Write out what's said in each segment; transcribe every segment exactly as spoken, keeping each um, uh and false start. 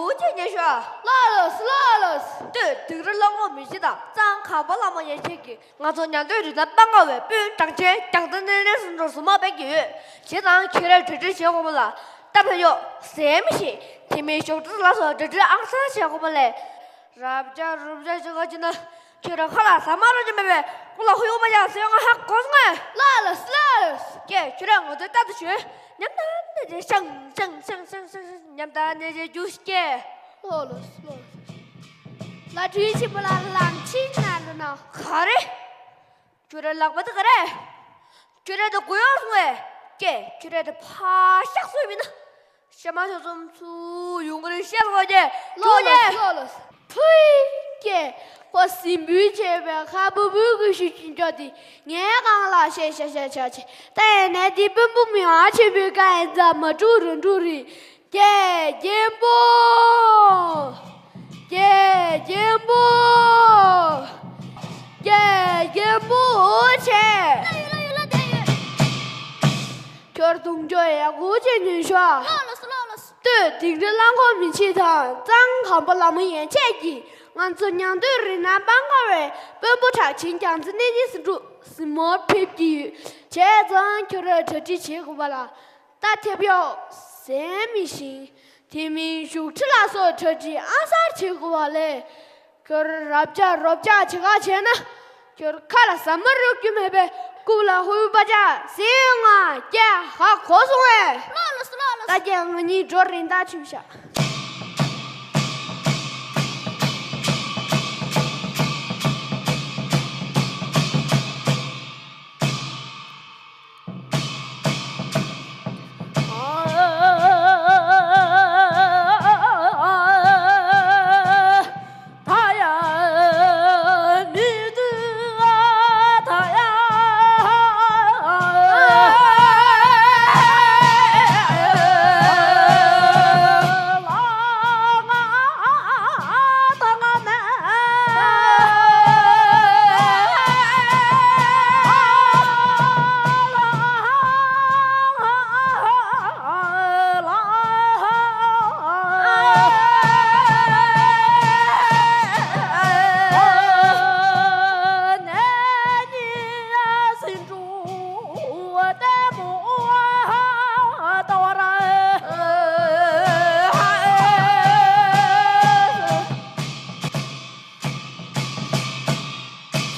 འུ་ཅག་ཉན་ཤོག་ལགས་ལགས་ལགས། ལྟོས། སྡིགས་ར་བླ་ངོར་མི་ཤེས་དང་གཙང་ཁང་པ་ལ་མ་ཡན་ཆད་ཀྱིས་ང་ཚོ་ཉམས་དོན་རིག་གནས་སྤང་དཀའ་བའི་དཔོན་དྲག་ཆེན་རྒྱང་ཐག་ནས་ནས་སུ་འགྲོ་སུ་མ་སྤེལ་གྱི་ཡོད། བྱས་ཙང་ཁྱོད་རས་གྲ་སྒྲིག་བྱེད་དགོས་པ་ལ། ད་ཕན་ཡོད་ཟེར་མི་ཤེས། དེ་མིན་ཞོགས་ཁྲི་ལ་སོགས་གྲ་སྒྲིག་ཨང་གསར་བྱེད་དགོས་པ་ལས། རབ་བྱ་རུབ་བྱ་བྱེད་ག་ཅི་ན། ཁྱོད་ར་ཁ་ལ་ཟ་མ་རོ་ཅི་མེད་པས་སྐུ་ལ་ཧུ་ཡུག་པ་ཡང་ཟེར་ང་ཧ་གོ་སོང་ངས། ལགས་ལགས་ལགས། ཀྱེ་ཁྱོད་ར་ང་ཚོའི་ལྟ་དུ་བྱོས། ཉམས་དང་ནས་ཅེ་ཤང་ཤང་ཤང་ཤང་ཤང་ཤང་། ཉམས་དང་ནས་ཅེ་རྒྱུ་སྐྱེ། ལགས་ལགས་ལགས། ལ་དུས་ཆེན་པོ་ལ་ལམ་ཕྱིན་ན་ལ་ན། ག་རེ། ཁྱོད་རའི་ལག་པ་དེ་ག་རེ། ཁྱོད་རའི་དེ་གུ་ཡོང་སོང་བས། ཀྱེ་ཁྱོད་རའི་དེ་ཕ་ཤག་སོང་མིན་ན། ཤ་མ་ཐོ་ཚོམ་ཚུ་ཡོང་གི་རེད་ཤེས་པ་ཀྱེ། ལོ་ལོ་ལོ་ལོ། ཕུའི་ཀྱེ། ཁོ་སྲིན་བུས་བྱས་པའི་ཁ་བུ་བུ་གི་ཤུ་ཤུ་འཇོག་དེ་ངའི་སྒང་ལ་ཤེ་ཤ་ཤ་ཤ་ཆེ། ད་ཡིན་ནས་དེ་དཔོན་པོ་མི་ཨ་ཆེན་པོའི་ཀ་ཡན་ཛ་མ་དྲུག་རུ་འགྲོ་རེད། ཀྱེ་རྒན་པོ། ཀྱེ་རྒན་པོ། ཀྱེ་རྒན་པོ་ཆེ། ཁྱོད་དུང་ཅོ་ཡ་གུ་ཅེ་ཉུན་ཤོ། ལོ་ལོ་སོ་ལོ་ལོ་སོ། ལྟོས། སྡིགས་ར་བླ་ངོར་མི་ཤེས་དང་གཙང་ཁང་པ་ལ་མོ་ཡན་ཆད་ཀྱིས་ང་ཚོ་ཉམས་དོན་རིག་གནས་སྤང་དཀའ་བའི་དཔོན་པོ་གྲགས་ཆེན་རྒྱང་རྩེ་གནས་ཀྱི་སུ་འགྲོ་སྲིན་མོར་ཕེབས་ཀྱི་ཡོད། བྱས་ཙང་ཁྱོད་ར་གྲ་སྒྲིག་བྱེད་དགོས་པ་ལ། རྟ་ཐེབས་གཡོག་ཟས་མི་ཤིང་། དེ་མིན་ཞུགས་ཁྲི་ལ་སོགས་གྲ་སྒྲིག་ཨ་གསར་བྱེད་དགོས་པ་ལས། ཁྱོད་རབ་ཅག་རོབ་ཅག་བྱེད་ག་བྱས་ན། ཁྱོད་ཁ་ལ་ཟ་མ་རུབ་རྒྱུ་མེད་པས་སྐུ་ལ་ཧུའི་པ་ཅག་ཟེར་ང་རྒྱ་ཧ་གོ་སོང་ངས། ལོ་ལོ་སོ་ལོ་ལོ། ད་རྒྱ་ང་གཉིས་འགྲོ་རིན་ད་ཆུ་བཞག་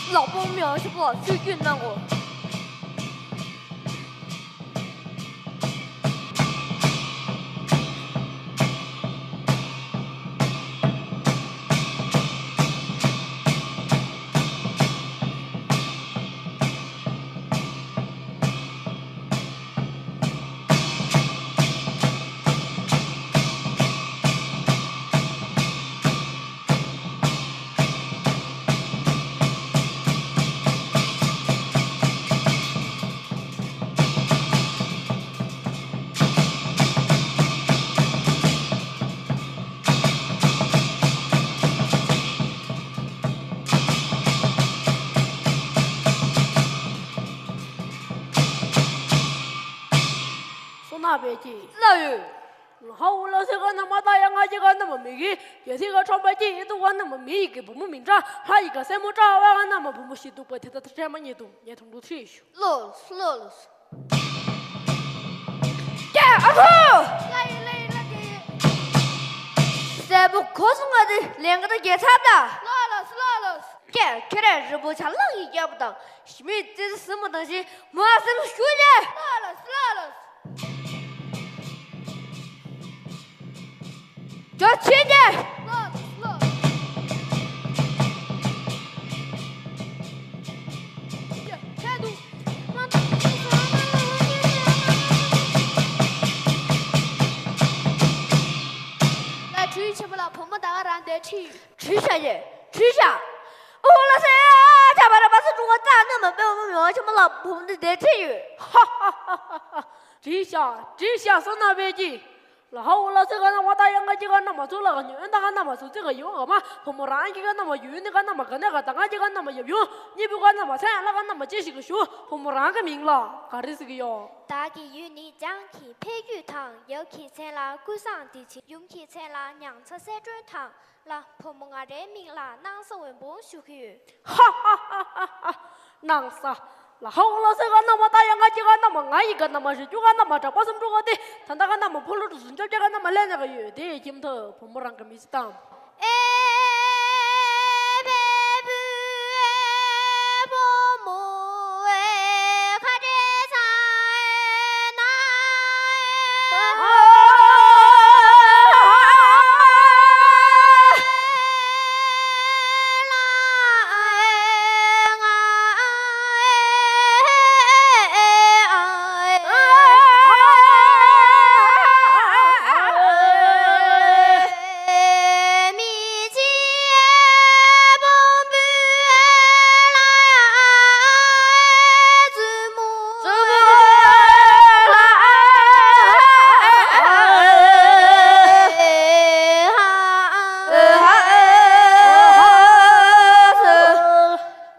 ལག་པོ་མི་ཡང་ཞིག་པོ་ལ་སུས་སྐྱོན་གནང་གོ། སོ་ན་བས་ཀྱིས། ལ་ཡོད། ཧའུ་ལ་སེ་ག་ན་མ་ད་ཡ་ང་ཅི་ག་ན་མ་མི་གི་ཡ་སི་ག་ཁྲོམ་པ་ཅི་ཡི་དུ་ག་ན་མ་མི་ཡི་གི་བུ་མོ་མི་འདྲ་ཧ་ཡི་ག་སེ་མོ་ཀྲ་བ་ག་ན་མ་བུ་མོ་ཞིག་འདུག་པ་དེ་ད་ད་ཁྲེ་མ་ཉེ་དུ་ཉེ་དུ་འགྲོ་ཁྲིད་ཤུ། ལོ་ལོ་ལོ། ཀྱེ་ཨ་ཁུ། ལ་ཡི་ལ་ཡི་ལ་ཡི། སེ་བུ་གོ་སོང་ང་དེ་ལེན་ག་ད་རྒྱལ་ཚབ་ད། ལོ་ལོ་ལོ་ལོ། ཀྱེ་ཁྱོད་ར་རི་བོ་ཆ་ལག་གི་རྒྱལ་པོ་དང་ཞི་མི་རྩེ་སྲིན་མོ་དང་ཞིག་མོ་ཨ་སེམས་ཤུ་ལེ། ལོ་ལོ་ལོ་ལོ། ཇོ་ཆེ་ཉེ། ལོ་ལོ། ཡ་ཁྱེད་དུ། ལ་དུས་ཆེན་པོ་ལ་བུ་མོ་ད་ག་རང་དེ་ཁྲིད། ཁྲིད་བྱ་ཡེ་ཁྲིད་བྱ། ཨོ་ལ་སེ་ཨ་ཅག་པ་ར་པ་སུ་ཀྲུང་བ་ཙ་ནི་མ་པེ་བ་མི་མི་བ་ཆེན་མོ་ལ་བུ་མོ་འདི་དེ་ཁྲིད་ཡོད། ཧ་ཧ་ཧ་ཧ་ཧ། ཁྲིད་བྱ་ཁྲིད་བྱ་སོ་ན་བས་ཀྱི། ལ་ཧ་འོ་ལ་སེ་ག་ན་མ་ད་ཡ་ང་ཅི་ག་ན་མ་ཚུ་ལ་ག་ཉོན་ད་ག་ན་མ་སུ་ཙི་ག་ཡོ་ག་མ་བུ་མོ་རང་ཅི་ག་ན་མ་ཡུན་ནི་ག་ན་མ་ག་ནེ་ག་ད་ང་ཅི་ག་ན་མ་ཡབ་ཡུན་ཉི་བུ་ག་ན་མ་ཚན་ལ་ག་ན་མ་ཅི་ཞིག་གི་ཞུ་བུ་མོ་རང་གི་མིང་ལ་ག་རེ་ཟེར་གི་ཡོ། བདག་གི་ཡུལ་ནི་འཇང་གི་ཕས་རྒྱུད་དང་། ཡབ་ཀྱི་མཚན་ལ་ཀུན་བཟང་བདེ་ཆེན། ཡུམ་གྱི་མཚན་ལ་ཉང་ཚ་གསལ་སྒྲོན་དང་། ལ་བུ་མོ་ང་རའི་མིང་ལ་སྣང་ས་འོད་འབུམ་ཞུ་གི་ཡོད། ཧ་ཧ་ཧ་ཧ་ཧ། སྣང་ས། ལ་ཧ་འོ་ལ་སེ་ག་ན་མ་ད་ཡ་ང་ཅི་ག་ན་མ་ང་ཡི་ག་ན་མ་ཞེ་རྒྱུ་ག་ན་མ་གྲགས་པ་སུམ་ཕྲུག་ག་དེ་ད་ད་ག་ན་མ་ཕོ་ལོ་ཏུ་སུན་ཅོ་ཅ་ག་ན་མ་ལེ་ན་ག་ཡོད་དེ་ཁྱིམ་ཐོ་བུ་མོ་རང་གི་མི་སི་དང་། ཨེ་བེ་བུ་ཨེ་བུ་མོ་ཨེ་ཁ་ཏེ་ཚ་ཨེ་ན་ཨེ།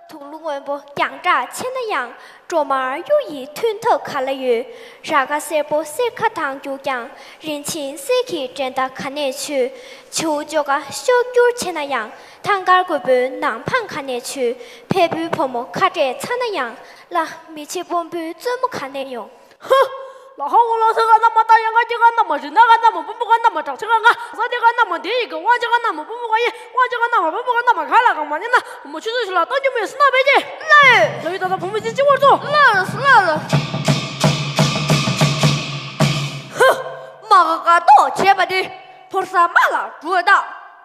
དུག་ལུ་སྔོན་པོ་རྒྱང་གྲགས་ཆེ་ན་ཡང་། སྒྲོལ་མ་གཡུ་ཡི་མཐུན་ཐབས་ག་ལ་ཡོད། ར་ཁ་སེར་པོ་སེར་ཁ་དང་རྒྱུག་ཀྱང་། རིན་ཆེན་གསེར་གྱི་འགྲན་ཟླ་ག་ནས་ཆོད། བྱིའུ་ཅོ་ག་གཤོག་འགྱུར་ཆེ་ན་ཡང་། ཐང་དཀར་རྒོད་པོའི་ནང་འཕང་ག་ནས་ཆོད། ཕས་བུའི་བུ་མོ་ཁ་བྲལ་ཚ་ན་ཡང་། ལ་མི་ཕྱེད་དཔོན་པོའི་བཙུན་མོ་ག་ནས་ཡོང་། ཧ། ལ་ཧ་འོ་ལ་སེ་ག་ན་མ་ད་ཡ་ང་ཅི་ག་ན་མ་རི་ན་ག་ན་མ་བུམ་པུ་ག་ན་མ་བྲག་ཆ་ག་ང་ས་དེ་ག་ན་མ་དེ་ཡི་ག་དབང་ཆ་ག་ན་མ་བུམ་པུ་ག་ཡི་དབང་ཆ་ག་ན་མ་བུམ་པུ་ག་ན་མ་ག་ལ་ག་མ་ཉན་ན་བུ་མོ་ཆུ་ཚོད་ཞིག་ལ་བཏང་རྒྱུ་མེད་སུ་ན་བས་ཀྱེ། ལ་ཡོད། ལ་ཡོད་ད་ད་བུ་མོ་ཅི་ཅི་བར་ཚོ། ལ་ལ་སུ་ལ་ལ། ཧ། མ་ག་ག་ཏོ་བྱས་པ་དེ། ཕོར་ས་མ་ལ་འགྲོ་བ་ད།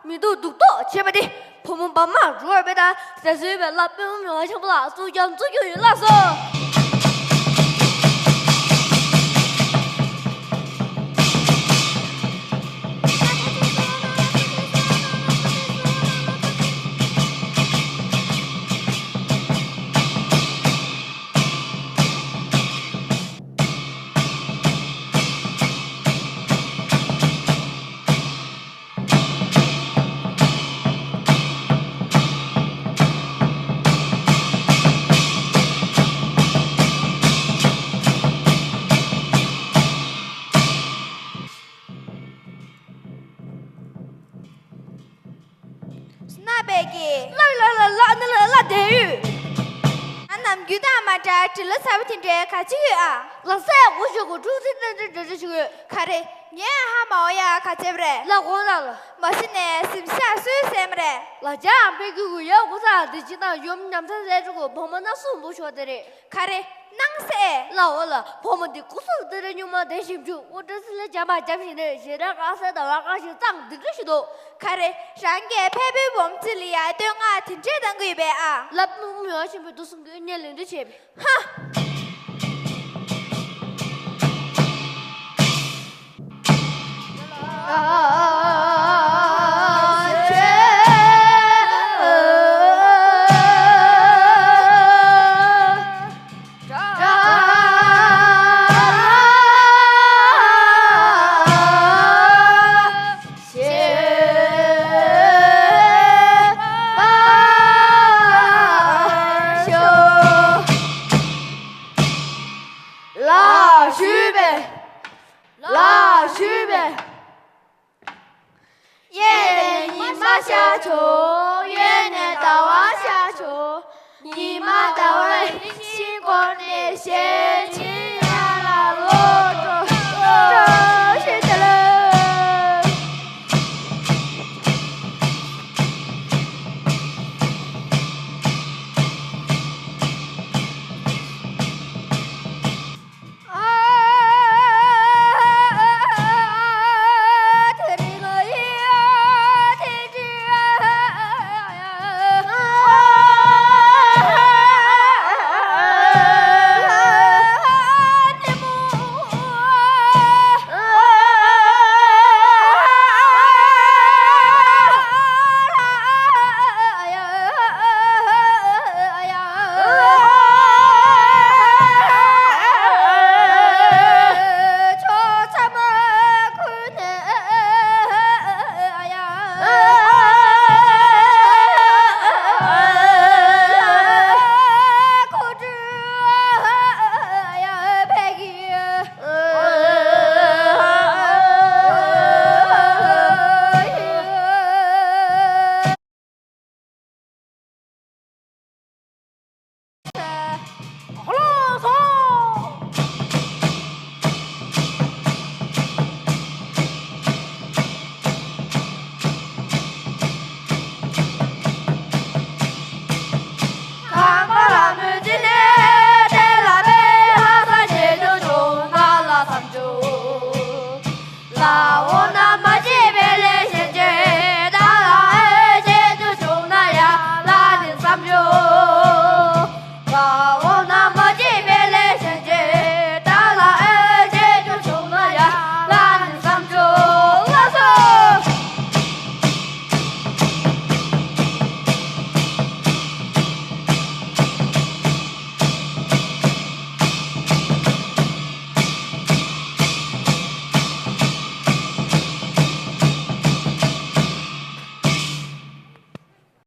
མི་འདུག་འདུག་ཏོ་བྱས་པ་དེ། བུ་མོ་བ་མ་འགྲོ་བ་བས་ད། ཟས་བཟོས་པའི་ལ་པེ་མོ་མི་བ་ཆེན་པོ་ལ་སུ་རྒྱམ་ཚུ་རྒྱུ་ཡོད་ལ་སོ། སུ་ན་བས་ཀྱེ། ལ་ལ་ལ་ལ་ནི་ལ་ལ་དེ་ཡོད། ང་ནམ་རྒྱུན་དང་མ་འདྲ་དྲི་ལ་ཚ་བ་དེ་འདྲའི་ག་ཅི་ཡོད་ཨ། ལ་སའི་འུ་ཞོ་གོ་ཀྲུག་ཚི་ཏན་ཏན་འདྲ་འདྲ་ཞིག་ཡོད། ག་རེ། ངས་ཧ་མ་འོ་ཡ་ག་ཚེབ་རེད། ལ་གོ་ན་ལ། མ་གཞི་ནས་སིམ་ཤ་སུའི་སེམས་རེད། ལ་ཇ་ཨམ་པའི་གུ་གུ་ཡ་གུ་ས་དེ་ཅི་དང་ཡོམ་ཉམས་ས་ཟེར་ཅུ་གུ་བོ་མ་ན་སུ་འབུ་ཤོ་དེ་རེད། ག་རེ། སྣང་སེ། ལ་འོ་ལ་བོ་མ་འདི་ཀུ་སུ་དེ་རེ་ཉུང་མ་དེ་ཞིབ་འཇུག་འོ་ཏྲ་སི་ལེ་ཇམ་པ་ཇམ་ཞིག་ནས་ཞེ་ར་ཀ་སེ་ད་བ་ཀ་ཞིག་གཙང་སྡིག་རེ་ཞིག་འདུག་ག་རེ། རང་གིས་ཕེ་བུའི་བོམ་ཚི་ལི་ཡ་བསྟོད་བསྔགས་དེ་འདྲས་གཏང་གི་ཡོད་པས་ཨ། ལབ་མི་མི་བ་ཆེན་པོའི་འདུག་སུང་གི་ཉེ་ལེན་འདྲ་བྱས་པས། ཧ། ལགས་ཞུས་པས། ལགས་ཞུས་པས། གཡས་ནས་ཉི་མ་ཤར་བྱུང་། གཡོན་ནས་ཟླ་བ་ཤར་བྱུང་། ཉི་མ་ཟླ་བའི་ཤིང་སྐོར་ནས་ཞལ་ཆེམས་ཡར་ལ་ལོག་འགྲོ། ཤེས་བྱ་ལ།